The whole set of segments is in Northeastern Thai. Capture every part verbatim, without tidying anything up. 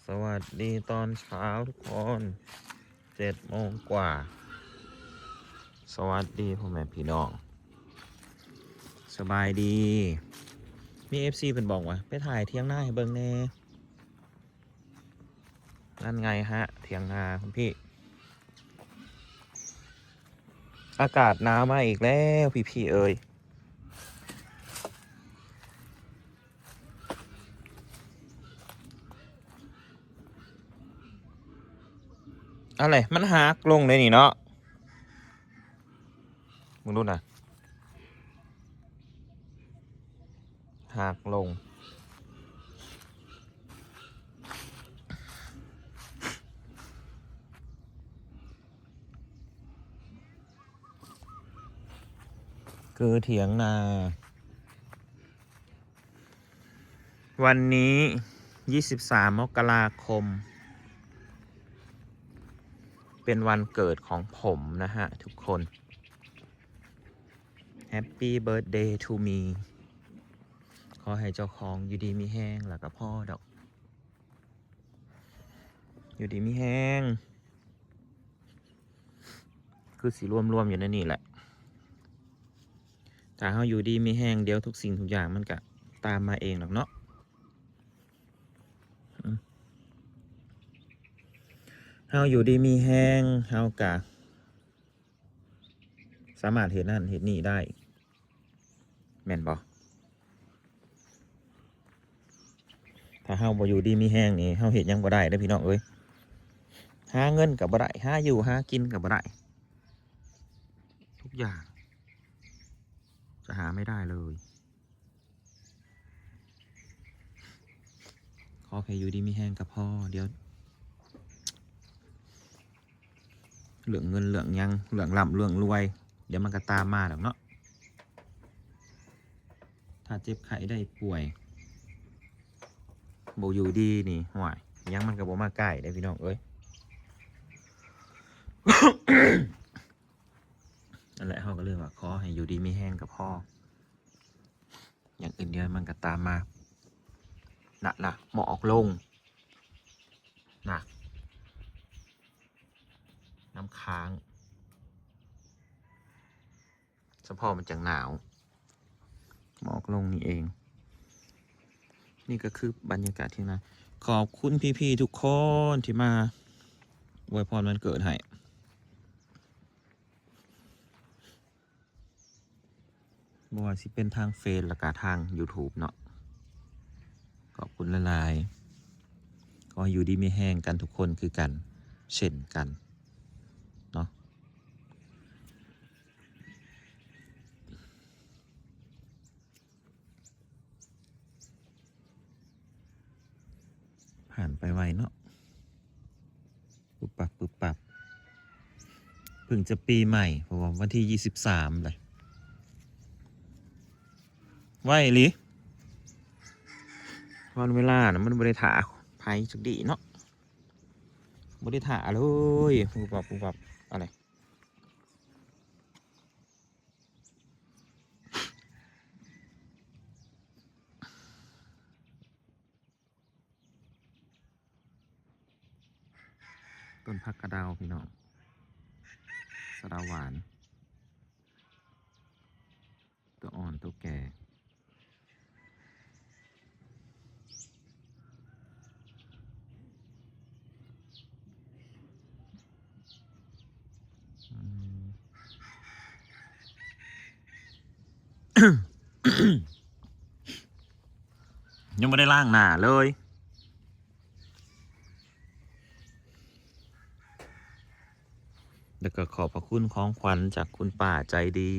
สวัสดีตอนเช้าทุกคน เจ็ดโมงกว่า สวัสดีพ่อแม่พี่น้อง สบายดี มีเอฟซีเพิ่นบอกว่า ไปถ่ายเถียงนาให้เบิ่งแหน่ นั่นไงฮะ เถียงนาคุณพี่ อากาศหนาวมาอีกแล้วพี่ๆเอ้ย อะไร มันหักลงเลยนี่เนาะ มึงดูนะ หักลง คือเถียงนา วันนี้ ยี่สิบสาม มกราคม เป็นวันเกิดของผมนะฮะทุกคน Happy birthday to me ขอให้เจ้าของอยู่ดีมีแฮงแล้วก็พอดอก อยู่ดีมีแฮง คือสิรวมๆอยู่ในนี่แหละ ถ้าเฮาอยู่ดีมีแฮง เดี๋ยวทุกสิ่งทุกอย่างมันก็ตามมาเองดอกเนาะ อืม เฮาอยู่ดีมีแฮง เฮาก็สามารถเฮ็ดนั่นเฮ็ดนี่ได้ แม่นบ่ ถ้าเฮาบ่อยู่ดีมีแฮงนี่ เฮาเฮ็ดหยังบ่ได้เด้อพี่น้องเอ้ย หาเงินก็บ่ได้ หาอยู่หากินก็บ่ได้ ทุกอย่าง จะหาไม่ได้เลย ขอแค่อยู่ดีมีแฮงก็พอ เดี๋ยว เรื่องเงินเรื่องหยัง เรื่องร่ำเรื่องรวย เดี๋ยวมันก็ตามมาดอกเนาะ ถ้าเจ็บไข้ได้ป่วย บ่อยู่ดีนี่ ห่วย หยังมันก็บ่มาใกล้เด้อพี่น้องเอ้ย นั่นแหละ เฮาก็เลยว่า ขอให้อยู่ดีมีแฮงก็พอ อย่างอื่นเดี๋ยวมันก็ตามมา น่ะ น่ะ หมอกลง น่ะ น้ำค้าง เฉพาะมันจังหนาว หมอกลงนี่เอง นี่ก็คือบรรยากาศเถียงนา ขอบคุณพี่ๆทุกคนที่มาอวยพรวันเกิดให้ บ่ว่าสิเป็นทางเฟซ แล้วก็ทางยูทูบเนาะ ขอบคุณหลายๆ ขอให้อยู่ดีมีแฮงกันทุกคนคือกัน เช่นกัน เนาะ ผ่านไปไวเนาะ ปุ๊บปับ ปุ๊บปับ เพิ่งจะปีใหม่ เพราะว่าวันที่ ยี่สิบสาม เลย ไวอีหลี วันเวลาน่ะ มันบ่ได้ถ่าไผจักดีเนาะ บ่ได้ถ่าเลย ปุ๊บปับ ปุ๊บปับ อะไร ต้นผักกะเดาพี่น้อง สะเดาหวาน ตัวอ่อนตัวแก่ อืม ยังไม่ได้ล้างหน้าเลย แล้วก็ขอบพระคุณของขวัญจากคุณป้าใจดี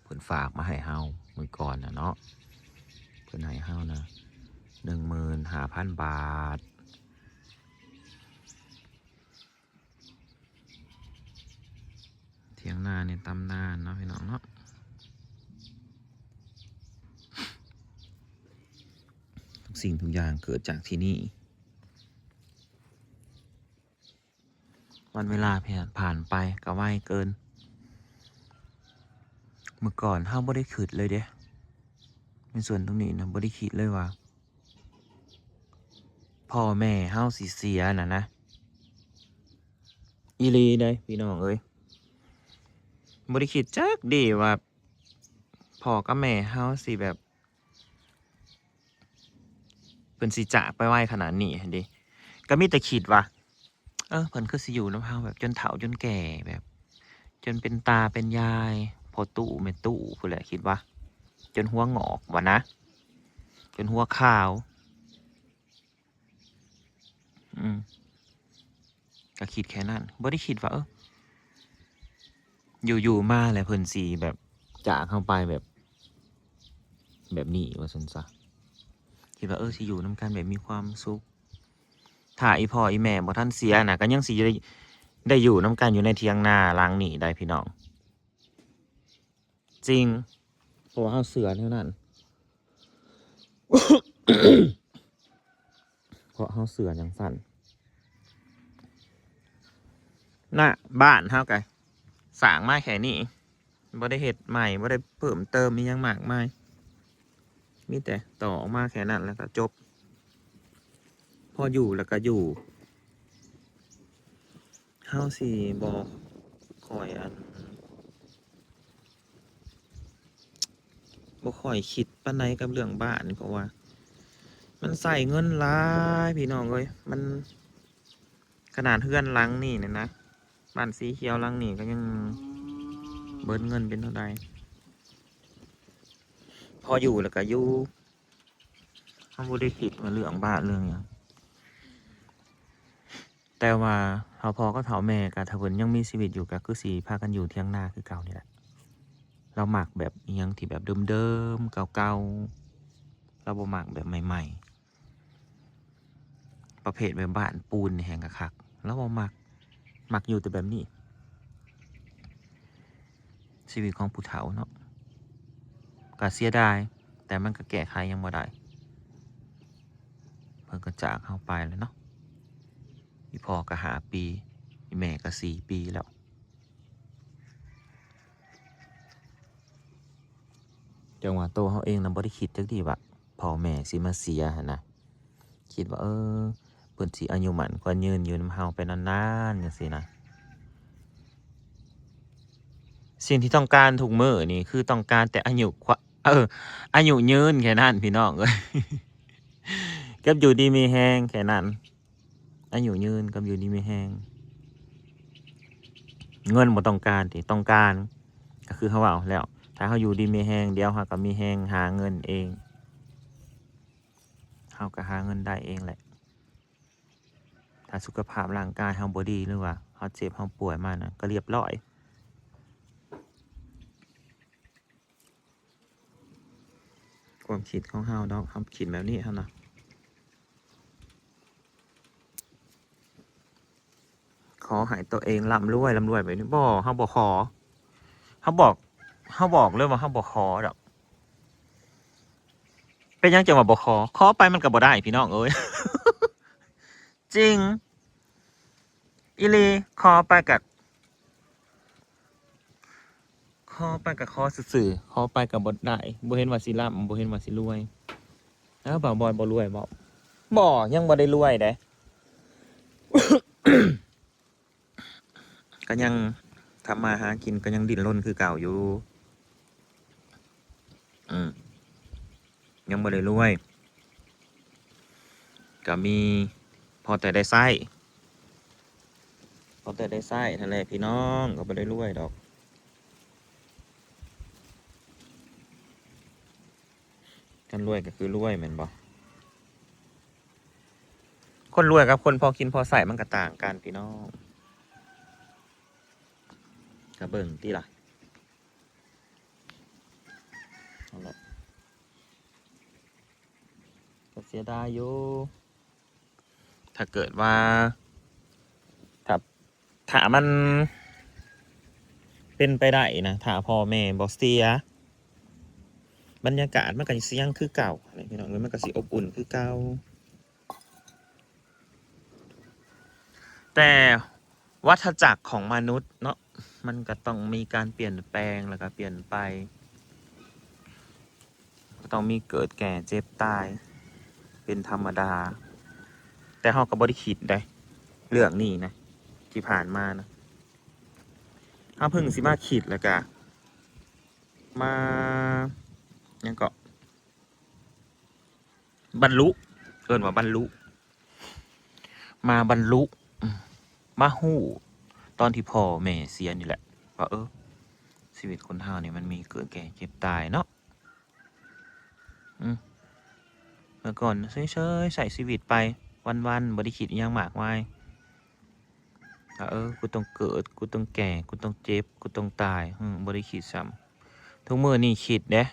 เพิ่นฝากมาให้เฮามื้อก่อนน่ะเนาะ เพิ่นให้เฮานะ หนึ่งหมื่นห้าพันบาท เถียงนาในตำนานเนาะพี่น้องเนาะ ทุกสิ่งทุกอย่างเกิดจากที่นี่ วันเวลาผ่าน ผ่านไปก็ไวเกิน เมื่อก่อนเฮาบ่ได้คิดเลยเด้ ในส่วนตรงนี้นะ บ่ได้คิดเลยว่า พ่อแม่เฮาสิเสียน่ะนะ อีหลีเด้พี่น้องเอ้ย บ่ได้คิดจักดีว่า พ่อกับแม่เฮาสิแบบ เพิ่นสิจากไปไวขนาดนี้หั้นเด้ ก็มีแต่คิดว่า เออ เพิ่นคือสิอยู่นำเฮาแบบจนเฒ่าจนแก่แบบ จนเป็นตาเป็นยาย พ่อตู้แม่ตู้พู้นแหละ คิดว่า จนหัวงอกว่านะ จนหัวขาว อืม ก็คิดแค่นั้น บ่ได้คิดว่า เออ อยู่ๆมาแล้วเพิ่นสิแบบจากเฮาไปแบบ แบบนี้ว่าซั่นซะ คิดว่า เออ สิอยู่นำกันแบบมีความสุข ถ้าอีพ่ออีแม่บ่ทันเสียน่ะ ก็ยังสิได้ ได้อยู่นำกันอยู่ในเถียงนาหลังนี้ได้พี่น้อง จริง เพราะว่าเฮาเชื่อแนวนั้น เพราะเฮาเชื่อจั่งซั้น นะ บ้านเฮาก็สร้างมาแค่นี้ บ่ได้เฮ็ดใหม่ บ่ได้เพิ่มเติมอิหยังมากมาย มีแต่ต่อออกมาแค่นั้นแล้วก็จบ พออยู่แล้วก็อยู่ เฮาสิบ่ค่อยอัน บ่ค่อยคิดปานใดกับเรื่องบ้าน เพราะว่ามันใช้เงินหลายพี่น้องเอ้ย มัน ขนาดเฮือนหลังนี้เนี่ยนะ บ้านสีเขียวหลังนี้ก็ยังเบิดเงินเป็นเท่าใด พออยู่แล้วก็อยู่ เฮาบ่ได้คิดว่าเรื่องบ้านเรื่องหยัง แต่ว่าเฒ่าพ่อกับเฒ่าแม่ก็ ถ้าเพิ่นยังมีชีวิตอยู่ก็คือสิพากันอยู่เถียงนาคือเก่านี่แหละ ลาวมักแบบอิหยังที่แบบเดิมๆ เก่าๆ ลาวบ่มักแบบใหม่ๆ ประเภทแบบบ้านปูนนี่แฮ่งคักๆ ลาวบ่มัก มักอยู่แต่แบบนี้ ชีวิตของผู้เฒ่าเนาะ ก็เสียดาย แต่มันก็แก้ไขหยังบ่ได้ เพิ่นก็จากเฮาไปแล้วเนาะ อีพ่อก็ห้าปี อีแม่ก็สี่ปีแล้ว จั่งว่าโตเฮาเองน่ะบ่ได้คิดจักทีว่าพ่อแม่สิมาเสียหั้นนะ คิดว่า เออ เพิ่นสิอายุหมั้นขวัญยืนอยู่นำเฮาไปนานๆ จั่งซี้นะ สิ่งที่ต้องการทุกมื้อนี่คือต้องการแต่อายุขวะ เออ อายุยืนแค่นั้นพี่น้องเอ้ย กับอยู่ดีมีแฮงแค่นั้น อายุยืนกับอยู่ดีมีแฮง เงินบ่ต้องการติ ต้องการ ก็คือเฮาเว้าแล้ว ถ้าเฮาอยู่ดีมีแฮง เดี๋ยวเฮาก็มีแฮงหาเงินเอง เฮาก็หาเงินได้เองแหละ ถ้าสุขภาพร่างกายเฮาบ่ดี หรือว่าเฮาเจ็บเฮาป่วยมานะ ก็เรียบร้อย ความคิดของเฮาเนาะ เฮาคิดแบบนี้เฮานะ ขอให้ตัวเองร่ำรวย ร่ำรวยแบบนี้ บ่ เฮาบ่ขอ เฮาบอก เฮาบอกเลยว่าเฮาบ่ขอดอก เป็นหยังจั่งว่าบ่ขอ ขอไปมันก็บ่ได้พี่น้องเอ้ย จริง อีหลี ขอไปก็ ขอไปก็ขอซื่อๆ ขอไปก็บ่ได้ บ่เห็นว่าสิร่ำ บ่เห็นว่าสิรวย เอ้า บ่าวบอยบ่รวยบ่ บ่ ยังบ่ได้รวยเด้ ก็ยังทำมาหากิน ก็ยังดิ้นรนคือเก่าอยู่ อืม ยังบ่ได้รวย ก็มีพอแต่ได้ใช้ พอแต่ได้ใช้นั่นแหละพี่น้อง ก็บ่ได้รวยดอก คันรวยก็คือรวยแม่นบ่ คนรวยกับคนพอกินพอใช้มันก็ต่างกันพี่น้อง ก็เบิ่งติล่ะ นั่นแหละ ก็เสียดายอยู่ ถ้าเกิดว่า ถ้า ถ้ามันเป็นไปได้นะ ถ้าพ่อแม่บ่เสีย บรรยากาศมันก็สิยังคือเก่า พี่น้องเอ้ย มันก็สิอบอุ่นคือเก่า แต่วัฏจักรของมนุษย์เนาะ มันก็ต้องมีการเปลี่ยนแปลง แล้วก็เปลี่ยนไป ก็ต้องมีเกิดแก่เจ็บตาย เป็นธรรมดา แต่เฮาก็บ่ได้คิดได้ เรื่องนี้นะ ที่ผ่านมานะ เฮาเพิ่งสิมาคิดแล้วก็ มา หยังก็ บรรลุ เอิ้นว่าบรรลุ มาบรรลุ อืม มาฮู้ ตอนที่พ่อแม่เสียนี่แหละ ว่า เออ ชีวิตคนเฮานี่มันมีเกิดแก่เจ็บตายเนาะ อืม เมื่อก่อนเฉยๆ ใช้ชีวิตไป วันๆ บ่ได้คิดอิหยังมากมาย ว่า เออ กูต้องเกิด กูต้องแก่ กูต้องเจ็บ กูต้องตาย อืม บ่ได้คิดซ้ำ ทุกมื้อนี้คิดเด้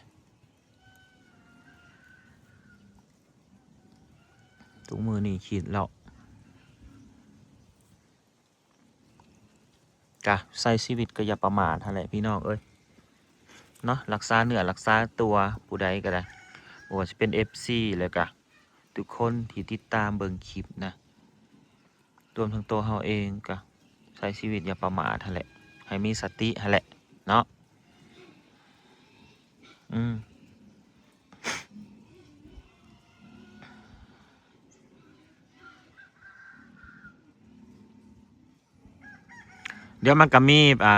ทุกมื้อนี้คิดแล้ว ก็ใช้ชีวิตก็อย่าประมาทหั้นแหละพี่น้องเอ้ย เนาะ รักษาเนื้อรักษาตัว ผู้ใดก็ได้ บ่ว่าสิเป็น เอฟซี แล้วก็ทุกคนที่ติดตามเบิ่งคลิปนะ รวมทั้งตัวเฮาเองก็ใช้ชีวิตอย่าประมาทหั้นแหละ ให้มีสติหั้นแหละ เนาะ อืม เดี๋ยวมันก็มี อ่า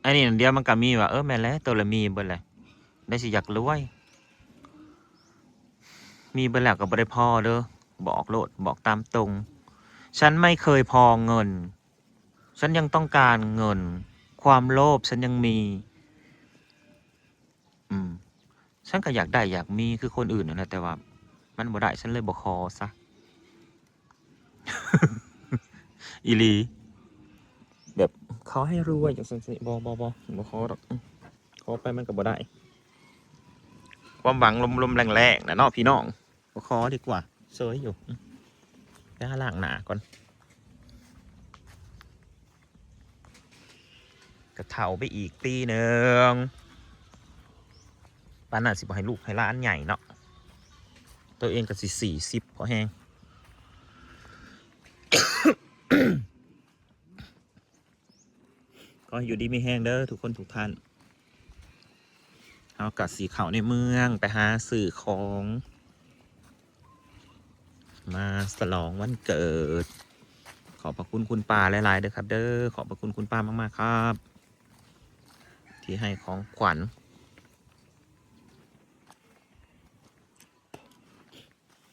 อันนี้ เดี๋ยวมันก็มีว่า เออ แม่นแล้ว ตัวละมีเบิดแหละ ได้สิอยากรวย มีเบิดแล้วก็บ่ได้พอเด้อ บอกโลด บอกตามตรง ฉันไม่เคยพอเงิน ฉันยังต้องการเงิน ความโลภฉันยังมี อืม ฉันก็อยากได้อยากมีคือคนอื่นนั่นแหละ แต่ว่ามันบ่ได้ ฉันเลยบ่ขอซะ อีหลี แบบ ขอให้รวยจังซั่นสิ บ่ บ่ บ่ บ่ขอดอก อืม ขอไปมันก็บ่ได้ ความหวังลมๆแรงๆนะเนาะพี่น้อง บ่ขอดีกว่า เซยอยู่ อืม ไปหาล้างหน้าก่อน ก็เฒ่าไปอีกปีหนึ่ง ปานนั้นสิบ่ให้ลูกให้หลานใหญ่เนาะ ตัวเองก็สิสี่สิบพอแฮง ขอให้อยู่ดีมีแฮงเด้อทุกคนทุกท่าน เฮาก็สิเข้าในเมืองไปหาซื้อของ มาฉลองวันเกิด ขอบพระคุณคุณป้าหลายๆเด้อครับเด้อ ขอบพระคุณคุณป้ามากๆครับ ที่ให้ของขวัญ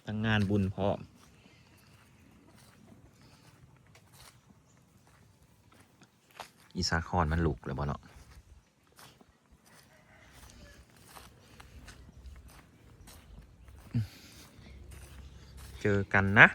ทั้งงานบุญพร้อม อีสาครมันลุกเลยบ่เนาะ เจอกันนะ